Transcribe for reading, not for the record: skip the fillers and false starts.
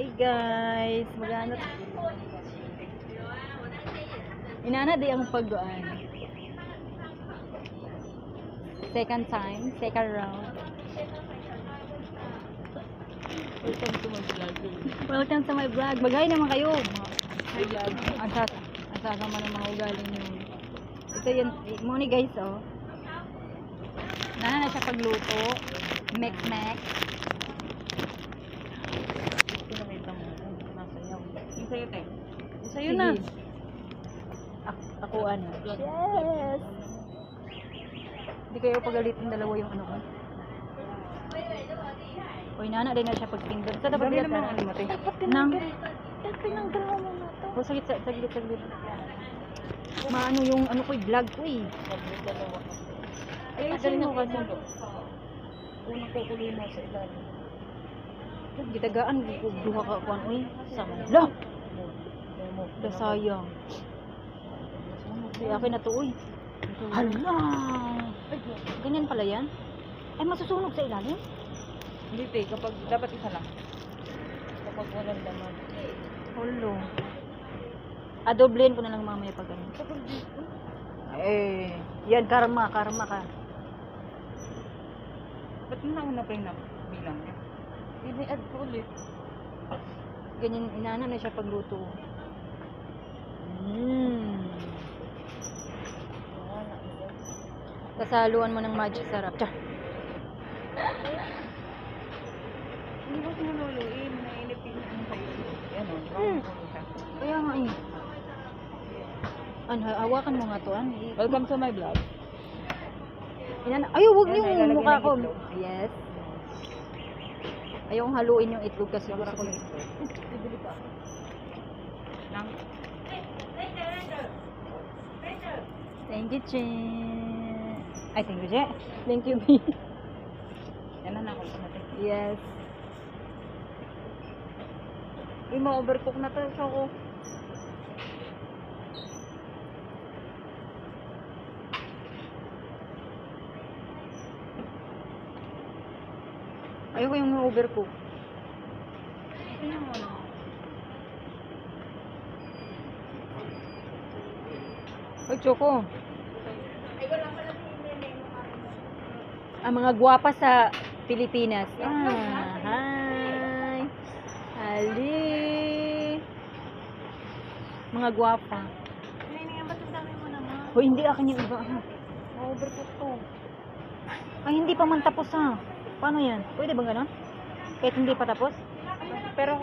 Hi guys, magana. Inana di ang pagduan. Second time, second round. Welcome to my vlog. Welcome to my vlog. Bagay naman kayo. Hi vlog. Ang sasama ng mga ugali niyo. Ito yun, mo ni guys oh. Nana na siya pagluto. Mek-mek. Pinakita mo. Nasayaw. Yung sa'yo, te. Yung sa'yo na. Ako ano. Yes. Hindi kayo pagalitin dalawa yung ano ko. Uy, nana din na siya pagpindot. Sa dapat Dami dito. naman ano mo, te. Nang. Pinanggal mo muna to. Oh, saglit. Maano yung ano ko, vlog ko eh. Ay, Tagal sino mo ka kasi. mundo? Unang kukuloy mo sa ilalim. Gitagaan ko duha ka kuan uy. Sama. Lah, sayang. Kaya akin na to uy. Hala. Ganyan pala yan? Ay, masusunog sa ilalim? Hindi, te. Kapag, dapat isa lang. Kapag walang laman. Holo. Adoblein ko na lang mamaya pag ano. Kapag dito. Eh, yan karma ka. Ba't nauna pa yung bilang niya? I-add ko ulit. Ganyan, inana na siya pagluto. Kasaluan mo ng magic sarap. Tsa. Hindi ko sinululuin. Nainip yung ano sa'yo. Ano, brown kulo siya. Kaya nga eh. Ano, hawakan mo nga to. Ano, Welcome to my vlog. Ay, huwag Yan, yung ilalagay mukha ng ko. itlog. Yes. Ayokong haluin yung itlog kasi gusto ko. Bibili pa. Nang. Thank you, Chen. Ay, thank you, Chen. Thank you, B. Yan na ako natin. Yes. Uy, ma-overcook na to. Choco. Ayoko yung overcook. Ano mo ano? Ay, Choco. Ang mga gwapa sa Pilipinas. Hi. Ali. Mga gwapa. Hindi nga, ba't ang dami mo naman? Hoy, hindi akin yung iba. Ha? Ma-overcook to. Ay, hindi pa man tapos ha. Paano yan? Pwede bang ganon? Kahit hindi pa tapos? Pero